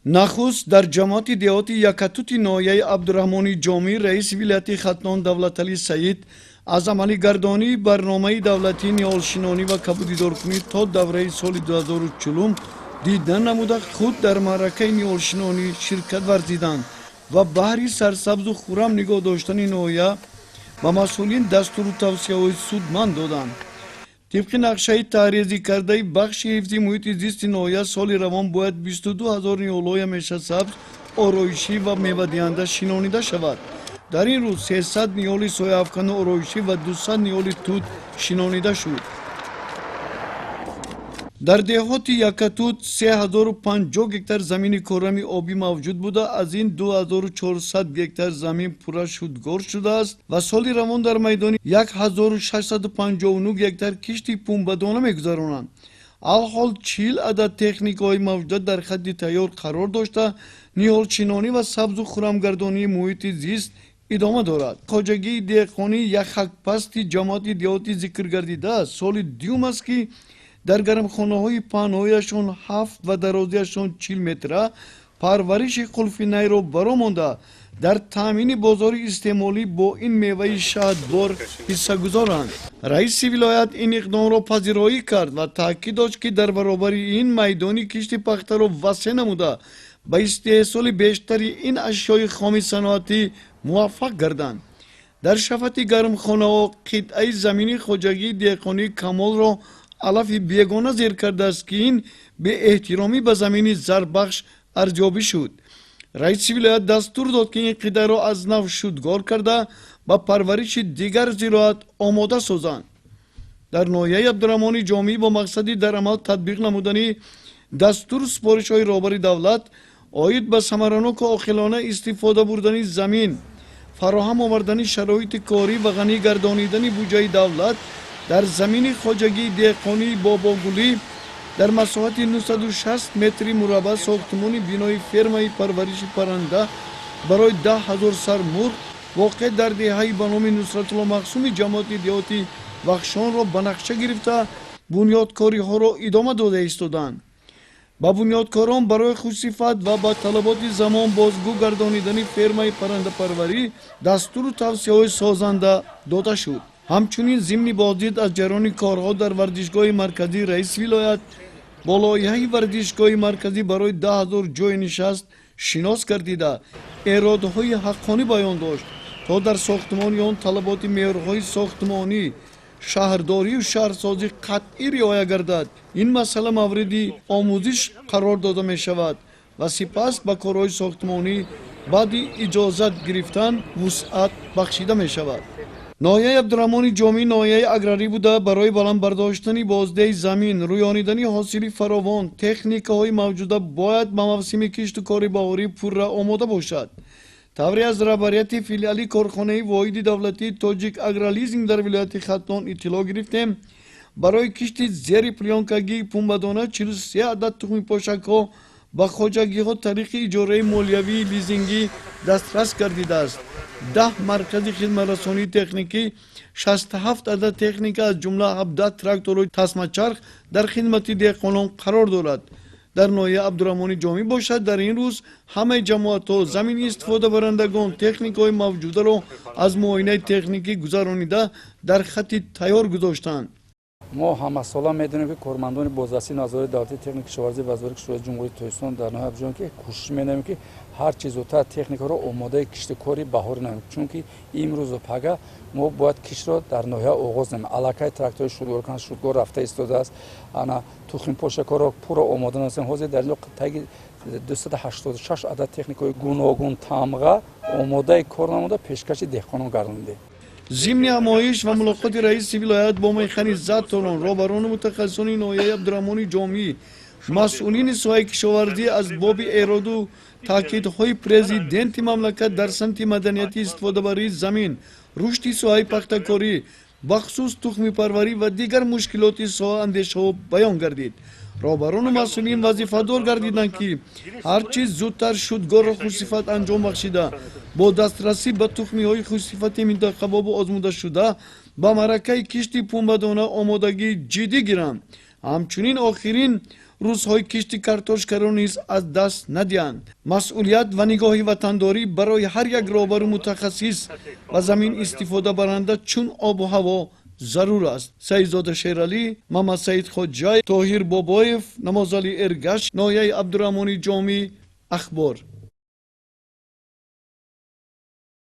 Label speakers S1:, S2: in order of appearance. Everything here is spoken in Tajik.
S1: Нахуст дар ҷамоати деҳоти Якатути ноҳияи Абдураҳмони Ҷомӣ раиси вилояти Хатлон Давлаталӣ Саид аз амалигардонии барномаи давлатии ниҳолшинонӣ ва кабудидоркунӣ то давраи соли 2040 дидан намуда, худ дар маъракаи ниҳолшинонӣ ширкат варзиданд ва баҳри сарсабзу хуррам нигоҳ доштани ноҳия ба масъулин дастуру тавсияҳои судманд доданд. Тибқи нақшаи таҳризӣ кардаи бахши ҳифзи муҳити зисти ноҳия, соли равон бояд 22 000 ниҳолҳои ҳамешасабз, ороишӣ ва мевадиҳанда шинонида шавад. Дар ин рӯз 300 ниҳоли сояафкану ороишӣ ва 200 ниҳоли тут шинонида шуд. Дар деҳоти Якатут 3050 гектар замини корами обӣ мавҷуд буда, аз ин 2400 гектар замин пурра шудгор шудааст ва соли равон дар майдони 1659 гектар кишти пунбадона мегузаронанд. Алҳол 40 адад техникаҳои мавҷуда дар хатти тайёр қарор дошта, ниҳолшинонӣ ва сабзу хуррамгардонии муҳити зист идома дорад. Хоҷагии деҳқонии Яхакпасти ҷамоати деҳоти зикргардида соли дуюм аст, ки дар гармхонаҳои паҳнояшон 7 ва дарозиашон 40 метра парвариши қулфинайро баро монда, дар таъмини бозори истеъмолӣ бо ин меваи шаҳдбор ҳиссагузоранд. Раиси вилоят ин иқдомро пазироӣ кард ва таъкид дошт, ки дар баробари ин майдони кишти пахтаро васеъ намуда, ба истеҳсоли бештари ин ашёи хоми саноатӣ муваффақ гарданд. Дар шафати гармхонаҳо қитъаи замини хоҷагии деҳқонии Камолро алафи бегона зер кардааст, ки ин беэҳтиромӣ ба замини зарбахш арзёбӣ шуд. Раиси вилоят дастур дод, ки ин қитъаро аз нав шудгор карда, ба парвариши дигар зироат омода созанд. Дар ноҳияи Абдураҳмони Ҷомӣ бо мақсади дар амал татбиқ намудани дастуру супоришҳои роҳбари давлат оид ба самараноку оқилона истифода бурдани замин, фароҳам овардани шароити корӣ ва ғанӣ гардонидани буҷаи давлат, дар замини хоҷагии деҳқонии Бобогулӣ дар масоҳати 960 метри мураббаъ сохтмони бинои фермаи парвариши парранда барои 10 000 сар мурғ, воқеъ дар деҳаи ба номи Нусратулло Мақсуми ҷамоати деҳоти Вахшонро ба нақша гирифта, бунёдкориҳоро идома дода истоданд. Ба бунёдкорон барои хушсифат ва ба талаботи замон бозгӯ гардонидани фермаи паррандапарварӣ дастуру тавсияҳои созанда дода шуд. Ҳамчунин зимни боздид аз ҷараёни корҳо дар варзишгоҳи марказӣ раиси вилоят бо лоиҳаи варзишгоҳи марказӣ барои 10 000 ҷойи нишаст шинос гардида, эродҳои ҳаққонӣ баён дошт, то дар сохтмони он талаботи меъёрҳои сохтмонӣ, шаҳрдорию шаҳрсозӣ қатъӣ риоя гардад. Ин масъала мавриди омӯзиш қарор дода мешавад ва сипас ба корҳои сохтмонӣ баъди иҷозат гирифтан вусъат бахшида мешавад. Ноҳияи Абдураҳмони Ҷомӣ ноҳияи аграрӣ буда, барои баланд бардоштани боздиҳи замин, рӯёнидани ҳосили фаровон техникаҳои мавҷуда бояд ба мавсими кишту кори баҳорӣ пурра омода бошад. Тавре аз раҳбарияти филиали корхонаи воҳиди давлатии Тоҷик Агролизинг дар вилояти Хатлон иттилоъ гирифтем, барои кишти зери плёнкагии пунбадона 43 адад тухмипошакҳо ба хоҷагиҳо тариқи иҷораи молиявии лизингӣ дастрас гардидааст. 10 маркази хизматрасонии техникӣ 67 адад техника, аз ҷумла 17 тракторҳои тасмачарх дар хизмати деҳқонон қарор дорад. Дар ноҳияи Абдураҳмони Ҷомӣ бошад, дар ин рӯз ҳамаи ҷамоатҳо, замини истифодабарандагон техникаҳои мавҷударо аз муоинаи техникӣ гузаронида, дар хатти тайёр гузоштанд.
S2: Мо ҳамасола медонем, ки кормандони бозрасии назорати давлатии техники кишоварзии Вазорати кишоварзии Ҷумҳурии Тоҷикистон дар ноҳияи Абдуҷон ки кӯшиш менамоем, ки ҳар чи зудтар техникаро омодаи киштукори баҳорӣ намоем, чунки имрӯзу пага мо бояд киштро дар ноҳия оғоз намоем. Аллакай тракторҳои шудгоркан шудгор рафта истодааст, ана тухмипошакҳоро пурра омода намоем. Ҳозир дар инҷо таги 286 адад техникаҳои гуногун тамға омодаи кор намуда, пешкаши деҳқонон гардонидем.
S1: Зимни ҳамоиш ва мулоқоти раиси вилоят бо механизаторон, роҳбарону мутахассисони ноҳияи Абдураҳмони Ҷомӣ, масъулини соҳаи кишоварзӣ аз боби эроду таъкидҳои президенти мамлакат дар самти маданияти истифодабарии замин, рушди соҳаи пахтакорӣ, бахусус тухмипарварӣ ва дигар мушкилоти соҳа андешаҳо баён гардид. Роҳбарону масъулин вазифадор гардиданд, ки ҳар чиз зудтар шудгорро хушсифат анҷом бахшида, бо дастрасӣ ба тухмиҳои хушсифати минтақабобу озмудашуда ба маъракаи кишти пунбадона омодагии ҷиддӣ гиранд. Ҳамчунин охирин Рӯзҳои кишти картошкаро низ аз даст надиҳанд. Масъулият ва нигоҳи ватандорӣ барои ҳар як роҳбару мутахассис ва замин истифодабаранда чун обу ҳаво зарур аст. Саидзода Шералӣ, Мамадсаид Хоҷаев, Тоҳир Бобоев, Намозалӣ Эргаш, ноҳияи Абдураҳмони Ҷомӣ, Ахбор.